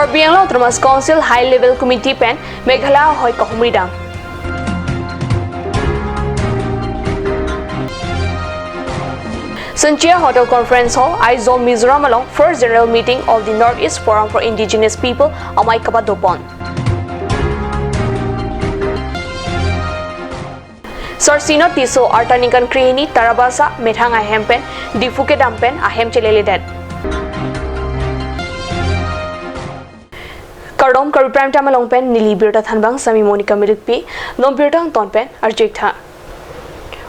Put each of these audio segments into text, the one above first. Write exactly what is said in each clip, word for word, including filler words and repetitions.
Karbi Anglong Autonomous Council High Level Committee pen Meghalaya ahoi kahumri dam. Sanchia Hotel Conference Hall, Aizawl, Mizoram along First General Meeting of the North East Forum for Indigenous People amei kapadopon. Sarsino Tisso arta ningkan krehini Tarabasa methang ahem pen Diphu kedam pen ahem cheleledet. Kardom, Karbi Prime Time along pen neli birta thanbang Sami Monica Milukpi. Non birta angton pen arju-ik tha.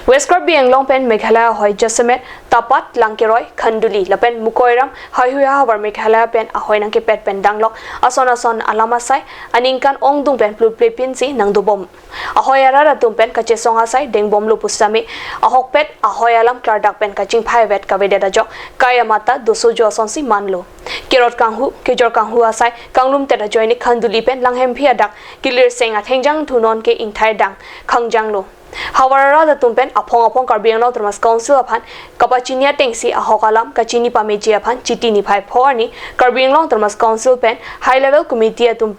West Karbi Anglong pen Meghalaya ahoi jasemet Tapat, Langkeroi, Khanduli lapen Mukoiram haihui ahavar Meghalaya pen ahoi nangkepet pen danglok ason ason alam asai aningkan ongdung pen pluplepin si nangdobom. Ahoi arat atum pen kachesong asai dengbomlo pusitame ahokpet ahoi alam klardak pen kachingphaivet kavedet ajok kai amata dosojo asonsi manlo. Kerot kanghu, kejor kanghu asai kanglumtet ajoine Khanduli pen Langhemphi adak kilirseng athengjang thu nonke ingthai dang khangjanglo. Havar arat atum pen aphong aphong Karbi Anglong Autonomous Council aphan kapachini atengsi ahok alam kachini pameji aphan Chiti niphai pho arni Karbi Anglong Autonomous Council pen High Level Committee atum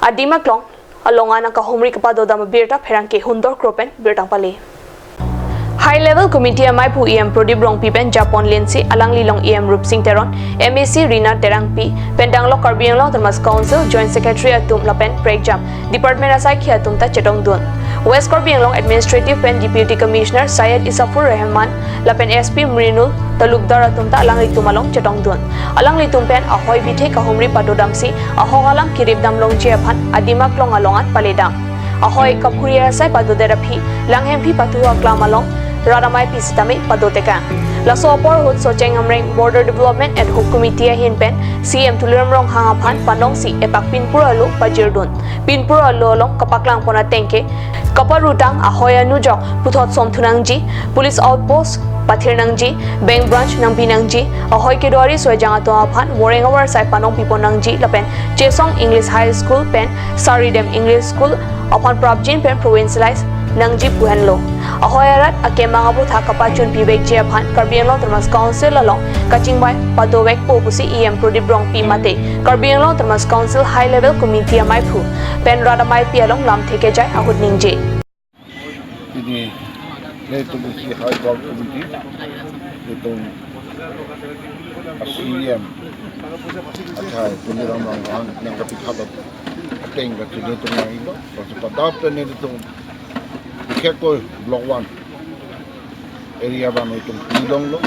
adim aklong along an akahumri kapadodam abirta pherangke Hundor Kro pen birta pale. High Level Committee ameiphu E M Prodip Rongpi pen japon lensi alanglilong E M Rupsing Teron, M A C Rina Terangpi pen danglok Karbi Anglong Autonomous Council Joint Secretary atum lapen prekjam department asaikhi atum ta chetongdun. West Karbi Anglong Administrative pen Deputy Commissioner Syed Isafur Rahman lapen S P Mrinul Talukdar atum ta alanglitum along chetongdun. Alanglitum pen ahoi bithe kahumri padodamsi ahok alam kirip damlongji aphan adim aklong along an paledam. Ahoi kaphuri asai padodet aphi Langhemphi pathu aklam along rat amei pi sitame padoteka. Laso apor ahut Socheng Hamren Border Development Ad Hoc Committee ahin pen C M Tuliram Ronghang aphan panongsi epak pinpur alo pajirdun. Pinpur alo along kapaklangpon atengke kaparutang ahoi anujok puthot somthu nangji, police outpost pathir nangji, bank branch nangpi nangji, ahoi kedo ari soijang atum aphan moreng avarsai panong pipon nangji lapen Chesong English High School pen Saridem English School aphan prapjin pen provincialize nangji pu henlo. Ahoi arat akemang aphuthak kapachun pivekji aphan Karbi Anglong Autonomous Council along kachingvai padovekpo pusi E M Prodip Rongpi mate Karbi Anglong Autonomous Council High Level Committee ameiphu pen rat ameipi along lamthe kejai ahut ningje. Pini nelitum isi High Level Committee, nelitum a-C E M athai Tuliram Ronghang nangkapitha ateng kachinitong nangilo, laso pen adap pen nelitum bikhekoi Block one area abang nelitum pilonglo,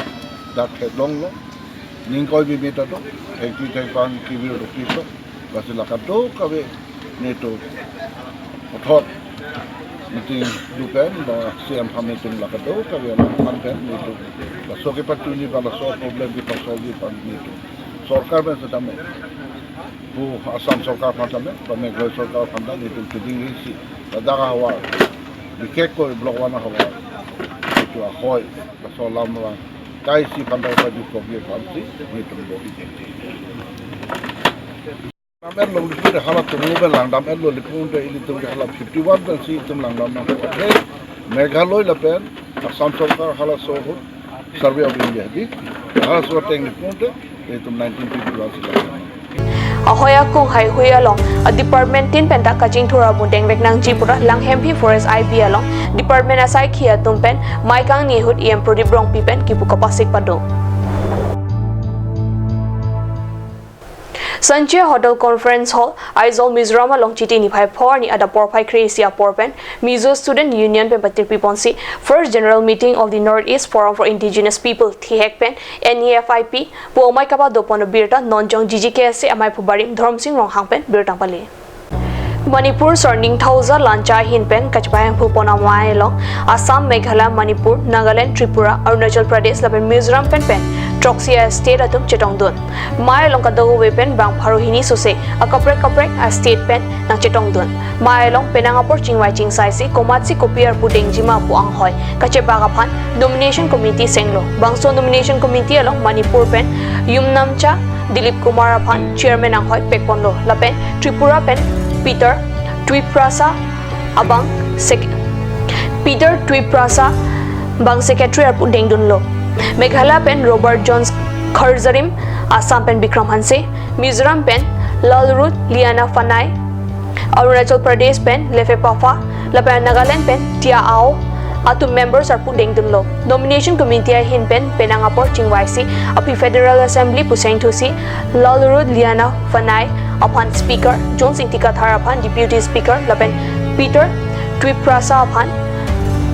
dak theklonglo, ning koi bimit atum, thekpi thekpang kivir rupito, lasi la kadokave nelitum puthot meeting do pen, ba C M aphan nelitum la kadokave aphan pen nelitum, laso kepachini ba laso problem kepasolve aphan nelitum sorkar pen setame, pu Assam sorkar aphan tame, ba Meghalaya sorkar aphan ta nelitum keding risi, ladak ahavar bikhekoi Block one ahavar nelitum ahoi, laso alam abang kaisi aphan ta pajut kokji aphansi nelitum bor-i. Langdam-etlo pulote hala tunglo pen langdam-etlo, lapulote ilitum ke hala fifty-one pensi itum langdam nangkok. Athe Meghalaya lapen Assam sorkar halaso ahut Survey of India di, halaso ateng lapulote itum nineteen fifty-one si langdam. Ahoi akung haihui along a department tin pen ta kachingthur amu dengvek nangji pura Langhemphi Forest I B along department asaikhi atum pen mei kangni ahut E M Prodip Rongpi pen kipu kapasik pado. Sanchia Hotel Conference Hall, Aizawl, Mizoram along Chiti niphai pho arni adap porphai kre-isi apor pen Mizo Student Union pen patirpiponsi First General Meeting of the North East Forum for Indigenous People, thihek pen N E F I P pu amei kapadopon abirta non jong G G K S A ameiphu barim Dhormsing Ronghang pen birta pale. Manipur sorning thauja lancha ahin pen kachepahemphupon amei along Assam, Meghalaya, Manipur, Nagaland, Tripura, Arunachal Pradesh lapen Mizoram pen pen throksi a-state atum chetongdun. Mei along kadokave pen bang pharo hini sose akaprek kaprek a-state pen nangchetongdun. Mei along penang apor chingvai chingsaisi komatsi kopi arpu dengjima pu anghoi kachebak aphan nomination committee senglo. Bangso nomination committee along Manipur pen Yumnamcha Dilip Kumar aphan chairman anghoi pekponlo lapen Tripura pen Peter Twiprasa abang sec-, Peter Twiprasa bang secretary arpu dengdunlo. Meghalaya pen Robert Jones Kharzarim, Assam pen Bikram Hanse, Mizoram pen Lalrut Liana Fanai, Arunachal Pradesh pen Lefe Phafa, lapen Nagaland pen Tia Ao atum members arpu dengdunlo. Nomination committee ahin pen penang apor chingvaisi aphi Federal Assembly puseng thusi Lalrut Liana Fanai aphan Speaker, Jones Ingti Kathar aphan Deputy Speaker, lapen Peter Twiprasa aphan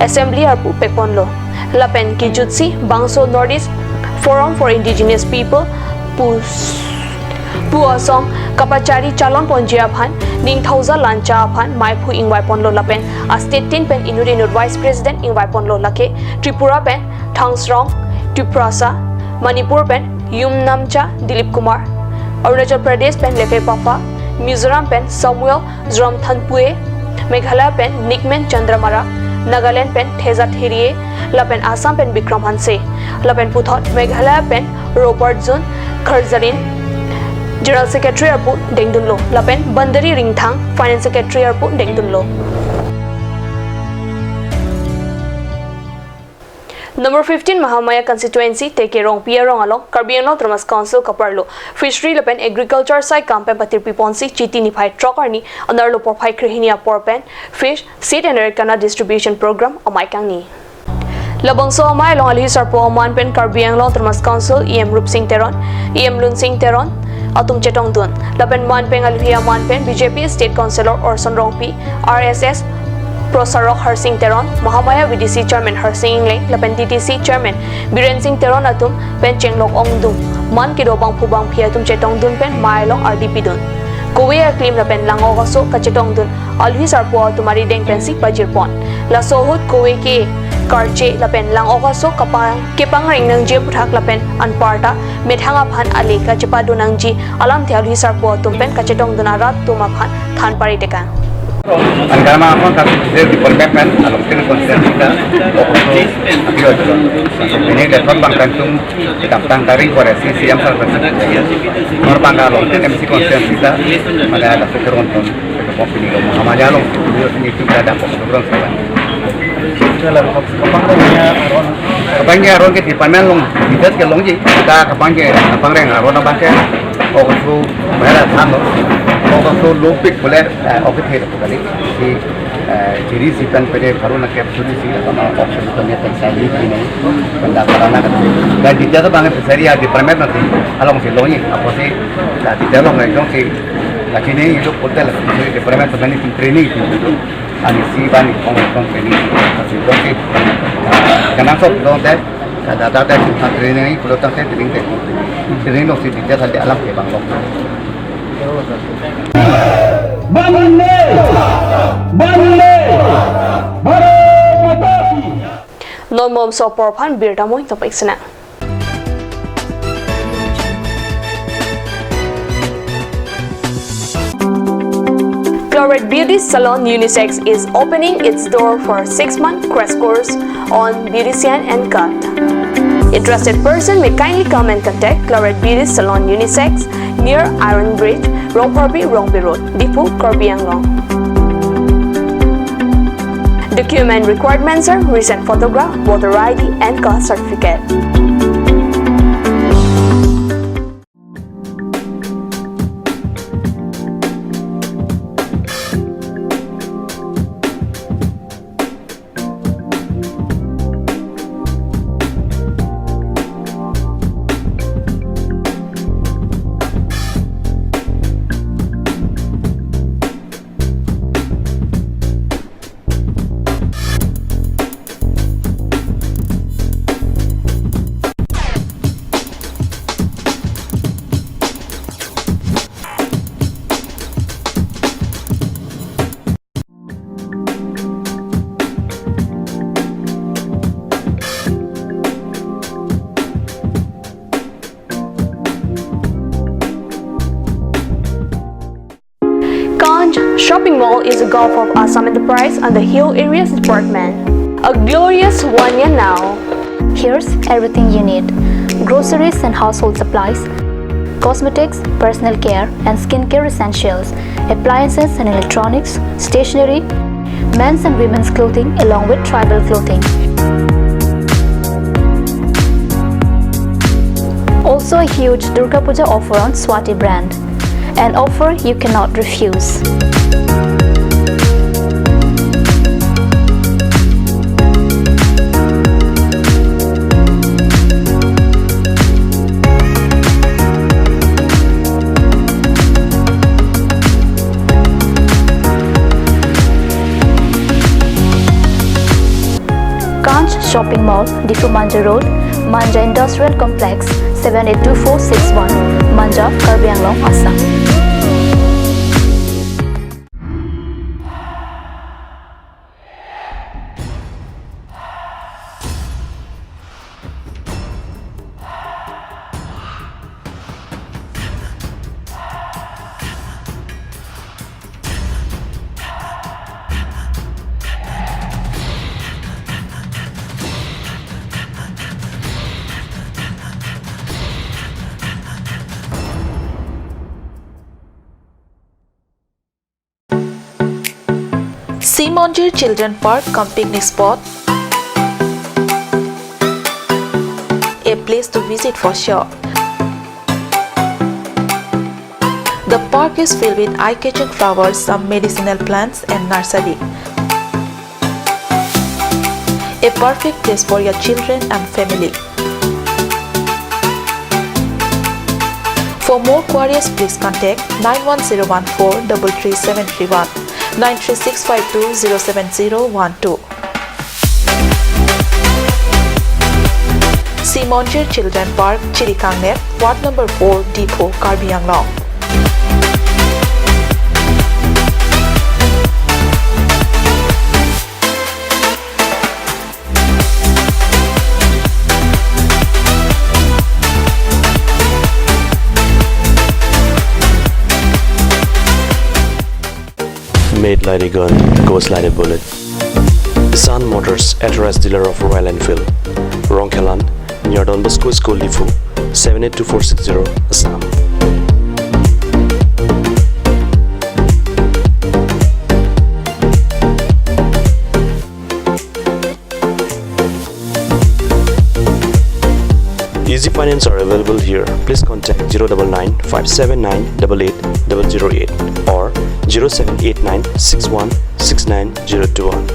Assembly arpu pekponlo. Lapen kejutsi bangso North East Forum for Indigenous People pu pu asong kapachari chalon ponji aphan Ningthouja Lancha aphan maiphu ingvaiponlo lapen a state tin pen inut inut vice president ingvaiponlo, lake Tripura pen Thangsrong Twiprasa, Manipur pen Yumnamcha Dilip Kumar, Arunachal Pradesh pen Lefe Phafa, Mizoram pen Samuel Jramthanpue, Meghalaya pen Nikmen Chandra Marak, Nagaland pen Theza Therie, lapen Assam pen Bikram Hanse, lapen puthot Meghalaya pen Robert Zun Kharzarin General Secretary arpu dengdunlo, lapen Bandari Ringthang Finance Secretary arpu dengdunlo. Number fifteen Mahamaya constituency Teke Rongpi arong along Karbi Anglong Autonomous Council kaparlo Fishery lapen Agriculture saikam pen patirpiponsi Chiti niphai throk arni anerlo porphai krehini apor pen Fish, Seed and Arekana distribution program amei kangni. Labangso amei along alohi sarpo aman pen Karbi Anglong Autonomous Council E M Rupsing Teron, E M Lunsing Teron atum chetongdun. Lapen man pen alohi aman pen B J P State Councillor Orson Rongpi, R S S Prosarok Harsing Teron, Mahamaya V D C Chairman Harsing Engleng, lapen D D C Chairman Biren Sing Teron atum pen chenglok ongdung. Man kedo bangphu bangphi atum chetongdun pen mei along ardi pidun. Kove aklim lapen lang-ok aso kachetongdun alohi sarpo atum arideng pensi pajirpon. Laso ahut kove ke karche lapen lang-ok aso kapang kepangreng nangji aphuthak lapen anparta methang aphan ale kachepadun nangji alamthe alohi sarpo atum pen kachetongdun arat atum aphan than paritekang. Ankarma apon kami hasil di permen along sini konsen kita, oh, itu, api aja. Ini dapat bangkan tum, kita tang taring koreksi siam sar persen. Nomor bangka along sini M C konsen kita, mana ada keterangan tum, kita pop ini lo, Mahamaya along, itu ada pop keterangan sekarang. Dalam kepangnya aron. Kepangnya aron ke di pamen long, kita ke long ji, kita kepangnya, kepangreng aron apa ke, oh, itu, bayar kan lo, oh, itu lopik boleh, eh, oke, kali. Si, eh, jadi si pen pede baru nak kep suri si, apa nama, option itu nya pen saya ini, pen dah karena kan. Dan di jatuh banget sehari ya di permen nanti, along si lonyi, apa sih, nah, di dalam lagi dong si, nah, sini itu hotel, si di permen nanti training itu. Ani si bani kong kong training, si dong si, nah, kenang sok dong teh, kada ada teh, training itu dong teh, training teh, training dong si di jatuh di alam ke bang dong. Bande! Bande! Bharat Mata Ki! Non malomso apor aphan birta mo ingtong pek sena. Claret Beauty Salon Unisex is opening its door for six-month crash course on beautician and cut. Interested person may kindly come and contact Claret Beauty Salon Unisex near Iron Bridge, Rongpharpi, Rongpi Road, Diphu, Karbi Anglong. Document requirements are recent photograph, voter I D, and caste certificate. Kanj Shopping Mall is a gulf of Assam Enterprise and the Hill Areas Department. A glorious one year now. Here's everything you need: groceries and household supplies, cosmetics, personal care and skincare essentials, appliances and electronics, stationery, men's and women's clothing, along with tribal clothing. Also a huge Durga Puja offer on Swati brand. An offer you cannot refuse. Kanch Shopping Mall, Diphu Manja Road, Manja Industrial Complex, seven eight two four six one, Manja, Karbi Anglong, Assam. Simonjir Children Park cum picnic spot, a place to visit for sure. The park is filled with eye-catching flowers, some medicinal plants and nursery. A perfect place for your children and family. For more queries, please contact nine one zero one four double three seven three one, nine three six five two zero seven zero one two. Simonjir Children Park, Chirikangner, Ward number four, Diphu, Karbi Anglong. Made like a gun, goes like a bullet. Sun Motors, authorized dealer of Royal Enfield. Rongkhelan, near Don Bosco School, Diphu, seven eight two four six zero, Assam. Easy finance are available here. Please contact zero double nine five seven nine double eight double zero eight or zero seven eight nine six one six nine zero two one.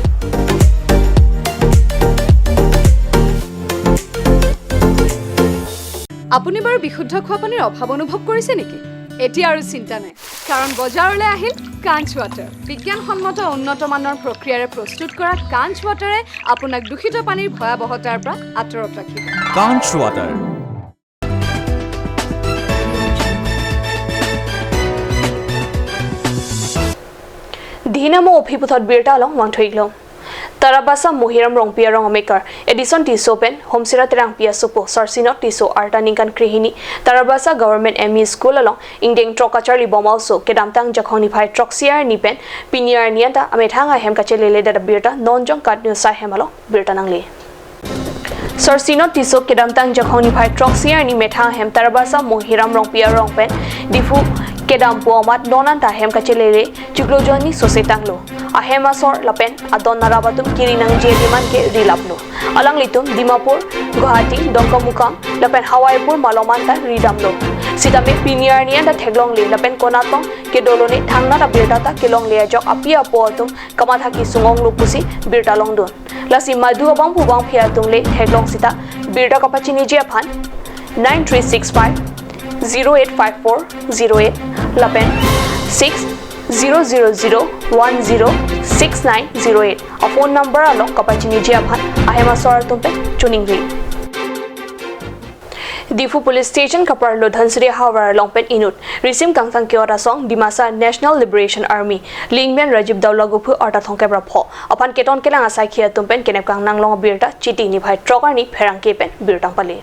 আপুনি বাৰু বিশুদ্ধ খোৱা পানীৰ অভাৱ অনুভৱ কৰিছে নেকি? এতিয়া আৰু চিন্তা নাই, কাৰণ বজাৰলৈ আহিল কাঞ্চ ৱাটাৰ। বিজ্ঞানসন্মত উন্নত মানৰ প্ৰক্ৰিয়াৰে প্ৰস্তুত কৰা কাঞ্চ ৱাটাৰে আপোনাক দূষিত পানীৰ ভয়াৱহতাৰ পৰা আঁতৰত ৰাখিব। Kanch Water. Dhinamo ophi puthot birta along vangthuiklo. Tarabasa Mohiram Rongpi arong amekar Edison Tisso pen Homsira Terangpi asopo Sarsinot Tisso arta ningkan krehini Tarabasa Government M E School along ingdeng throk kacharli bom aoso kedamtang Jakhong niphai throksi arni pen pini arni anta amethang ahem kachelele dada birta non Jongkat News sai hem along birta nangle. Sarsinot Tisso kedamtang Jakhong niphai throksi arni methang ahem Tarabasa Mohiram Rongpi arong pen Diphu kedam pu amat non anta ahem kachelele chiklo jonni sose tanglo. Ahem asor lapen adon narap atum kiri nangji adim an ke rilaplo. Alanglitum Dimapur, Guwahati, Dongkamukam lapen Hawaipur malom anta ridamlo. Sitame pini arni anta theklongle lapen konat tong kedolone thangnat abirta ta kelongle ajok api apo atum kamatha kesung onglo pusi birta longdun. Lasi madu abangphu bangphi atum le theklong sita birta kapachiniji aphan nine three six five zero eight five four zero eight lapen six zero zero zero one zero six nine zero eight a phone number along kapachiniji aphan ahem asor atum pen choningri. Diphu Police Station kaparlo Dhansiri havar along pen inut risim kangthang ke-ot asong Dimasa National Liberation Army lingmen Rajib Daulaguphu arta thongkep ra pho aphan keton kelang asaikhi atum pen kenep kangnang long abirta Chiti niphai throk arni pherangke pen birta pale.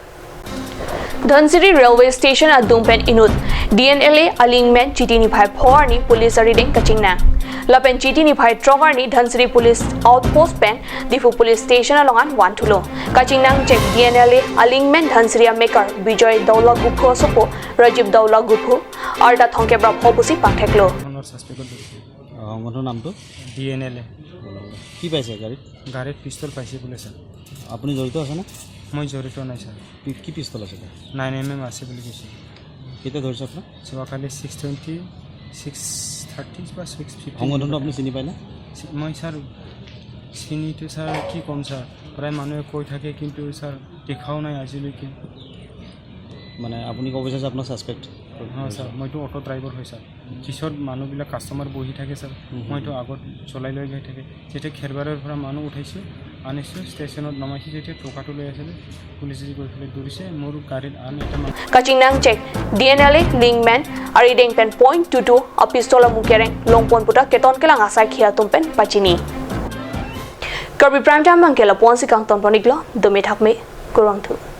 Dhansiri Railway Station adung pen inut D N L A alingmen Chiti niphai pho arni police arideng kachingnang. Lapen Chiti niphai throk arni Dhansiri Police Outpost pen Diphu Police Station along an vanthulo. Kachingnang chek D N L A alingmen Dhansiri amekar Bijoy Daulaguphu asopo Rajib Daulaguphu arta thongkep ra pho pusi pangtheklo. ধৰণৰ ছাছপেক্টত ধৰিছে। আহ, মানুহৰ নামটো? D N L এ। কি পাইছে গাড়ীত? গাড়ীত পিষ্টল পাইছে বোলে ছাৰ। আপুনি জড়িত আছেনে? মই জড়িত নাই ছাৰ। কি, কি পিষ্টল আছে তাত? নাইন এম এম আছে বুলি কৈছে। কেতিয়া ধৰিছে আপোনাক? যোৱাকালি ছিক্স টুৱেণ্টি, ছিক্স থাৰ্টি বা ছিক্স ফিফটি। সংগঠনটো আপুনি চিনি পায়নে? চি- মই ছাৰ, চিনিটো ছাৰ কি ক'ম ছাৰ, প্ৰায় মানুহে কৈ থাকে, কিন্তু ছাৰ দেখাও নাই আজিলৈকে। মানে আপুনি ক'ব বিচাৰিছে আপোনাক ছাছপেক্ট? হয় ছাৰ, মইতো অটো ড্ৰাইভাৰ হয় ছাৰ। পিছত মানুহবিলাক কাষ্টমাৰ বহি থাকে ছাৰ, হুম, হুম। মইতো আগত চলাই লৈ গৈ থাকে। যেতিয়া খেৰবাৰৰ পৰা মানুহ উঠাইছোঁ, আনিছোঁ, ষ্টেচনত নমাইছোঁ, যেতিয়া টকাটো লৈ আছিলে, পুলিচে গৈ পেলাই ধৰিছে, মোৰ গাড়ীত আন এটা মানুহ। Kachingnang chek, D N L A linkman arideng pen point two two a pistol amung kereng longpon puta keton kelang asai khei atum pen pachini. Karbi Prime Time bangke lapu-ansi kangtonpon iklo, dome thakme, kurvangthu.